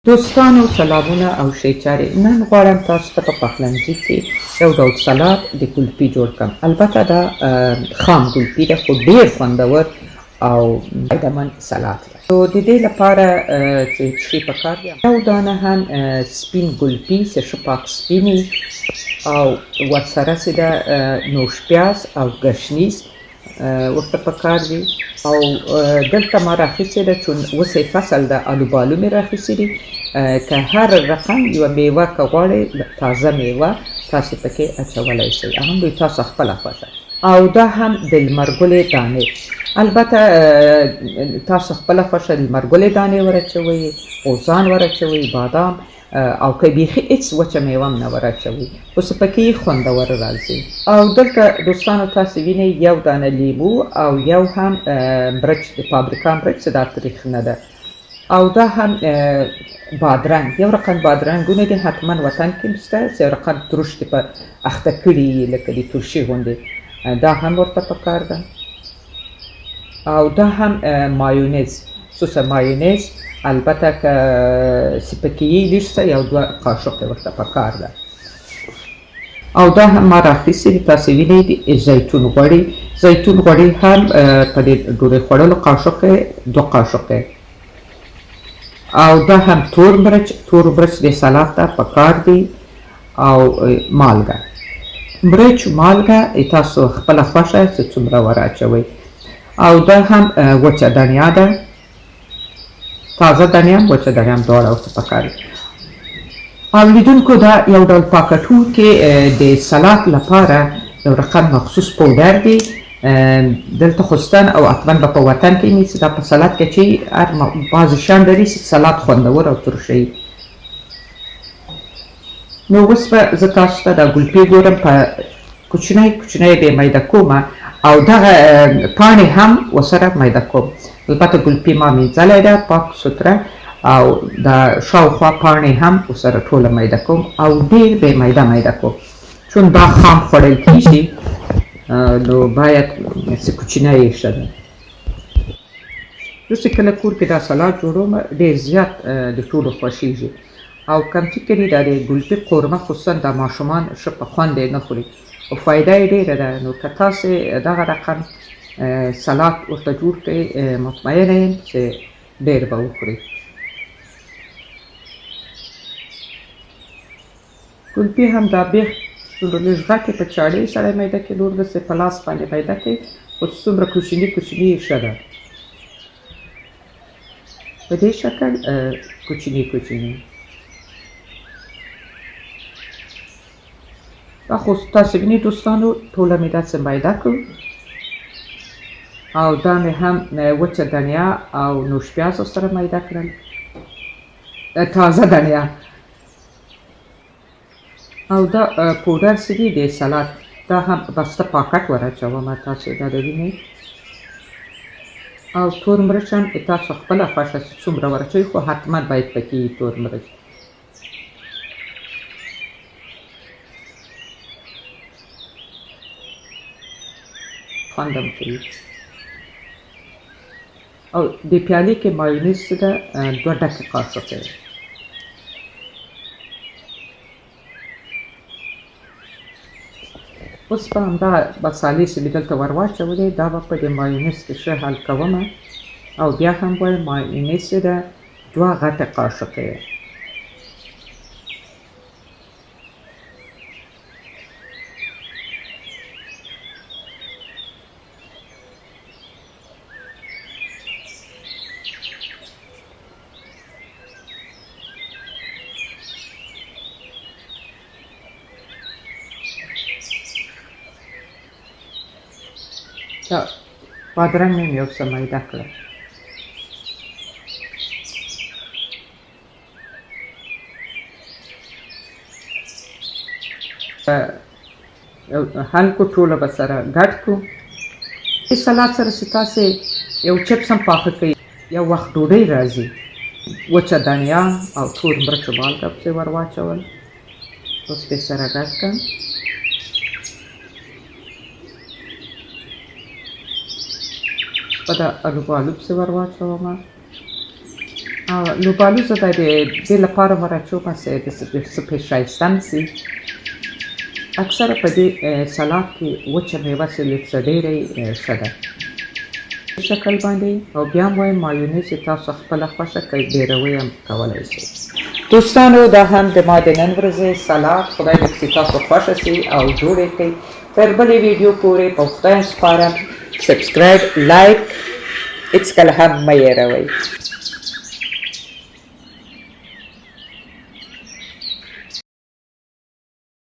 دوستانو سلامونه او ښې چارې. نن غواړم تاسو ته په پخلنځي کې یو ډول سلاد د ګلپي جوړ کړم. البته دا خام ګلپي ده، خو ډیر خوندور او فایدهمند سلاد ده. نو د دې لپاره چې څه پکار دي، یو دانه هم سپین ګلپي چې ښه پاک سپین وي، او ورسره چې ده نوش پیاز او ګشنیز ورته پکار دي. او دلته ما راخیستې ده، چون اوس یې فصل ده، آلوبالو مې راخیستې دي. که هر رقم یوه میوه که غواړئ، تازه میوه تاسې پکې اچولی شئ، هغه هم تاسو خپله خوښه. او دا هم د لمرګلې دانې، البته تاسو خپله خوښه لمرګلې دانې وراچوئ، غوزان وراچوئ، بادام، او که بیخي هېڅ وچه میوه هم نه وراچوئ، خو څه پکې خوندور راځي. او دلته دوستانو تاسې وینئ یو دانه لیمو او یو هم مرچ، د پابریکا مرچ چې دا تریخ نه ده. او دا هم بادرنګ، یو رقم بادرنګونه دي، حتما وطن کې هم شته، چې یو رقم ترش دي په اخته کړي لکه د ترشي غوندې، دا هم ورته پکار ده. او دا هم مایونیز، خصوصا مایونیز، البته که څه پکې یې لږ څه یو دوه قاشقې ورته پکار ده. او دا هم ما راخیستې دي، تاسې وینئ د زیتون غوړي، زیتون غوړي هم په دې ډوډۍ خوړلو قاشقې دوه قاشقې. او دا هم تور مرچ، تور مرچ د سلاد ته پکار دي. او مالګه، مرچ مالګه تاسو خپله خوښه چې څومره وراچوئ. او دا هم وچه دڼیا ده، تازه دڼیا هم وچه دڼیا هم دواړه ورته پکار دي. او لیدونکو دا یو ډول پاکټو کې د سلاد لپاره یو رقم مخصوص پوډر دی، دلته خوستن او حتما به په وطن کې وي چې دا په سلاد کې چې هر بعضې شیان لري چې سلاد خوندور او ترشوي. نو اوس به زه تاسو ته دا ګلپي ګورم، په کوچنی کوچنی به میده کومه، او دغه پاڼې هم ورسره میده کوم. البته ګلپي ما مینځلی ده پاک سوتره، او دا شاوخوا پاڼې هم ورسره ټوله میده کوم، او ډېر به میده میده کوم، چون دا خام خوړل کېږي، نو باید څه کوچنی یې ښه ده. زه چې کله کور کې دا سلاد جوړوم ډېر زیات د ټولو خوښېږي. او کم فکر یې دا د ګلپي قورمه خصوصا دا ماشومان ښه په خوند یې نه خوري، او فایده یې ډېره ده. نو که تاسې دغه رقم سلاد ورته جوړ کړئ، مطمئنه یم چې ډېر به وخوري. ګلپي هم دا بیخ څومره لږ غټې په چاړې سره میده کړي، نور داسې په لاس باندې میده کړي، خو څومره کوچني کوچني یې ښه ده. په دې شکل کوچني کوچني. دا خو تاسې وینئ دوستانو، ټوله مې داسې میده کړو. او دا مې هم وچه دڼیا او نوش پیاز ورسره میده کړل، تازه دڼیا. او دا پوډر چې دي د سلاد، دا هم بسته پاکټ وراچوم، تاسو دا وینئ. او تور مرچ هم تاسو خپله خوښه چې څومره وراچوئ، خو حتما باید پکې وي تور مرچ. خوند هم کوي. او د پیالې کې مایونیز چې ده دوه ډکې قاشقې. اوس به همدا مسالې چې مې دلته ور واچولې، دا به په دې مایونیز کې ښه حل کوم. او بیا هم وایم مایونیز چې ده دوه غټې قاشقې. دا بادرنګ مې یو څه میده کړه. حل کو، ټوله به سره ګډ کړو. دې سلاد سره چې تاسې یو چپس هم پاخه کړئ، یو وخت ډوډۍ راځي، وچه دڼیا او تور مرچ مالګه پسې ور واچول، اوس پرې سره ګډ کړم. په دا آلوبالو پسې ور واچوم. او لوبالو زه د دې لپاره ور اچوم چې څه پرې ښایسته نه شي. اکثره په دې سلاد کې وچه میوه چې لږ څه ډېره ښه ده شکل باندې. او بیا هم وایم، مایونیز تاسو خپله خوښه که ډېروئ هم کولی شئ. دوستانو، دا هم د ما د نن ورځې سلاد. خدای دې چې تاسو خوښه شي او جوړ یې کړئ. تر بلې ویډیو پورې په خدای سپارم. Subscribe، like هېڅکله هم مه هېروئ.